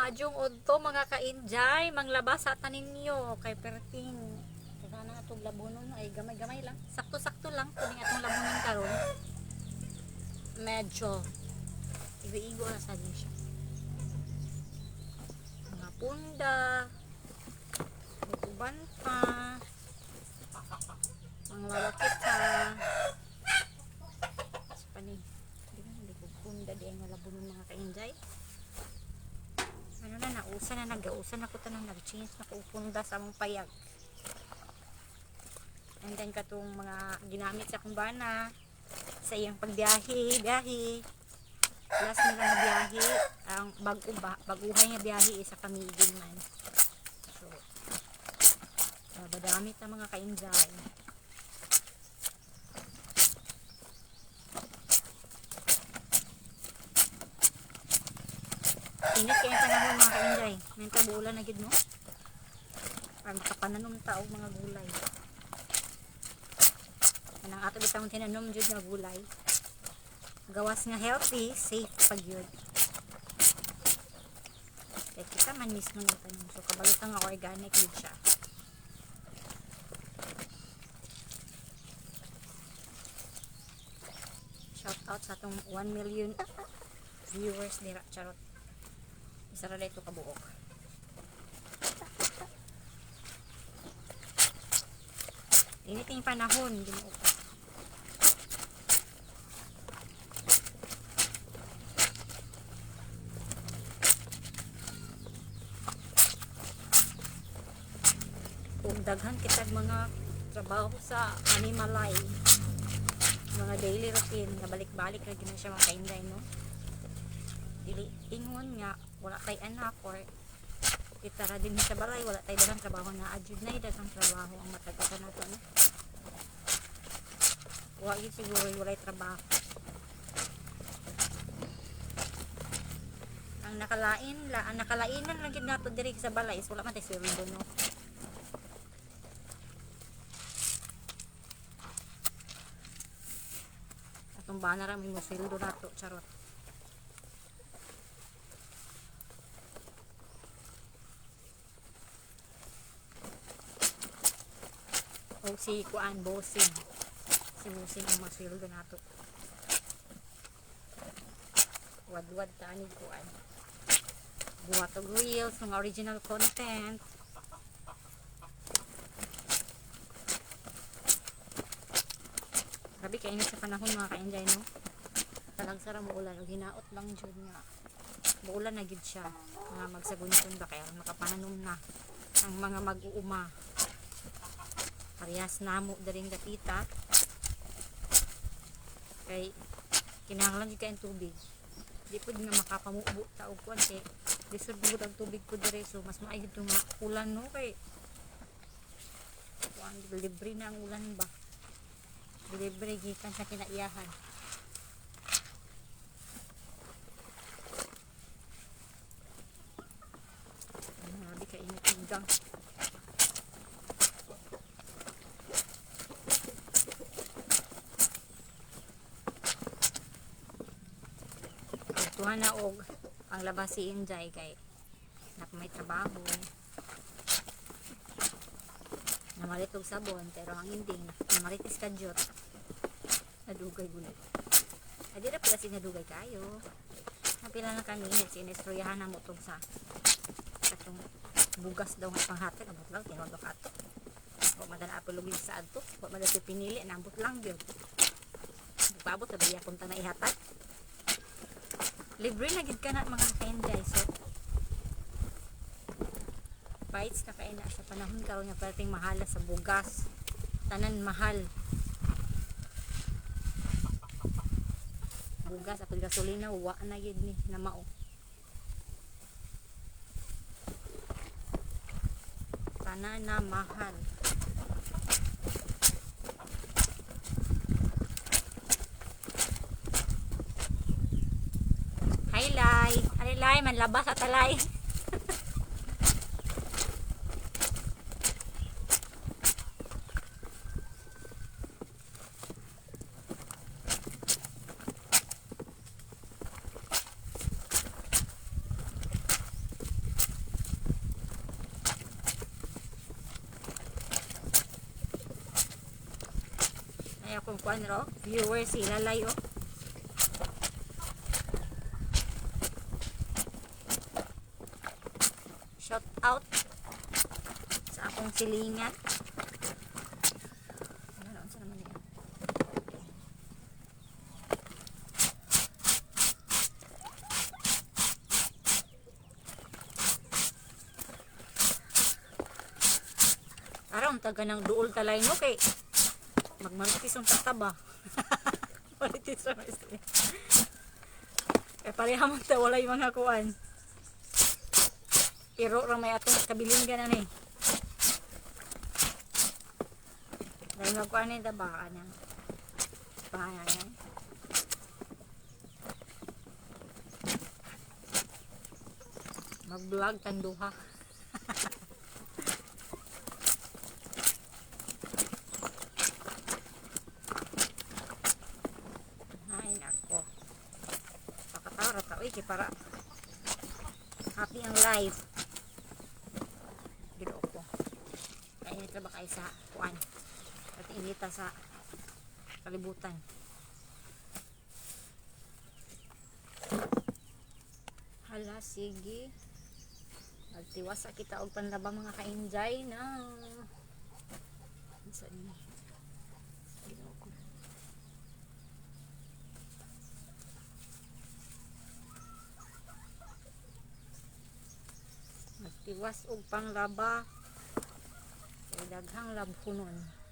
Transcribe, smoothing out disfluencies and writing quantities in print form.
Maadyong udto, mga kainjay, manglabas sa taninyo kay perting na atong labunon ay gamay-gamay lang. Sakto-sakto lang kuning atong labunon karon. Medyo igo-igo na sa siya. Mga punda, may uban pa, mga lalakita. Sa pani, di ba hindi ko punda di ay nga labunon, mga kainjay. Ano na, nausa na, nag-ausa na ko tanang nag-change na ko punda sa among payag. And then katong mga ginamit sa akong bana sa iyang pagbiyahe, biyahe. Last nila nga biyahe, ang bago ba, baguhay nga biyahe is sa Camiguin man. So, badamit ang mga kainjay. Init kayong panahon, mga kainjay. Mental bulan na gid, no? Para makapananom ta og mga gulay. Anang ato bitawng tinanom jud nga gulay. Gawas nga healthy, safe pag yun. Kaya kita man mismo nagtanom. So kabalo ta nga organic yun siya. Shout out sa atong 1 million viewers dira, charot. Isa ra ito kabuok. Init yung panahon, Ginoo ko. Ug daghan kitag mga trabaho sa animalay, mga daily routine nga balik-balik ra gyud na siya, mga kainday, no? Dili ingon nga wala tay anak or kita ra din sa balay, wala tay daghang trabaho na adjud na daghang trabaho ang matag usa nato, no? Wa gyud siguro walay trabaho. Ang nakalain la, ang nakalainan lang gyud nato diri sa balay is wala man tay sweldo, no? Atong bana ra may mo sweldo nato, charot. O si kuan, bossing, si bossing ang masweldo nato. Wadwad ta ani kuan, buhat og reels, mga original content. Grabe kainit sa panahon, mga ka-enjoy, no? Talagsa ra muulan og hinaot lang jud nga muulan na gid siya nga magsagunson ba kay aron makapananom na ang mga mag-uuma parehas namo diring dapita kay kinahanglan jud kayong tubig. Di pud nga makapamubo ta og kuan kay lisod gud ang tubig ko dire, so mas maayo to nga ulan, no? Kay kuan, libre na ang ulan ba, libre gikan sa kinaiyahan. Grabe ka init gang. Tuha na og ang labas si Injay kay nak may trabaho. Namalit og sabon pero ang ending namaritis ka jud. Nadugay gulay. Adi ra pala si nadugay kayo. Napila na kami sinestroyahan na mo tong sa katong bugas daw nga panghatag, abot lang tinuod ka ato. Wa man na apel sa adto, wa man na pinili, nambot lang gyud. Paabot na ba kung ta na ihatag? Libre na gid ka na, mga kainday. So bites na kay na sa panahon karon nga perting mahala sa bugas, tanan mahal, bugas apil gasolina wa na gid ni na mao. Tanan na mahal. Hi Lai, ari Lai, manlabas at alay. Kuan ro, viewer si Lalay oh. Shout out sa akong silingan. Ano, unsa naman niya? Aron taga ng duol talay no kay magmaritis ang tataba. Maritis ang istorya. Eh pareha man ta, walay mga kuan. Iro ra may atong kabilinggan ani. Dahil magkuan ni ba ana. Pangalan. Mag-vlog tanduha. Ay nako. Pakatara ta uy kay para happy ang life. Ginoo ko. Kainit ra ba kay sa kuan? At inita sa kalibutan. Hala, sige. Magtiwasa kita og panlaba, mga kainjay na. Unsa ni? Ginoo ko. Magtiwas og panglaba. Kay daghang labhunon.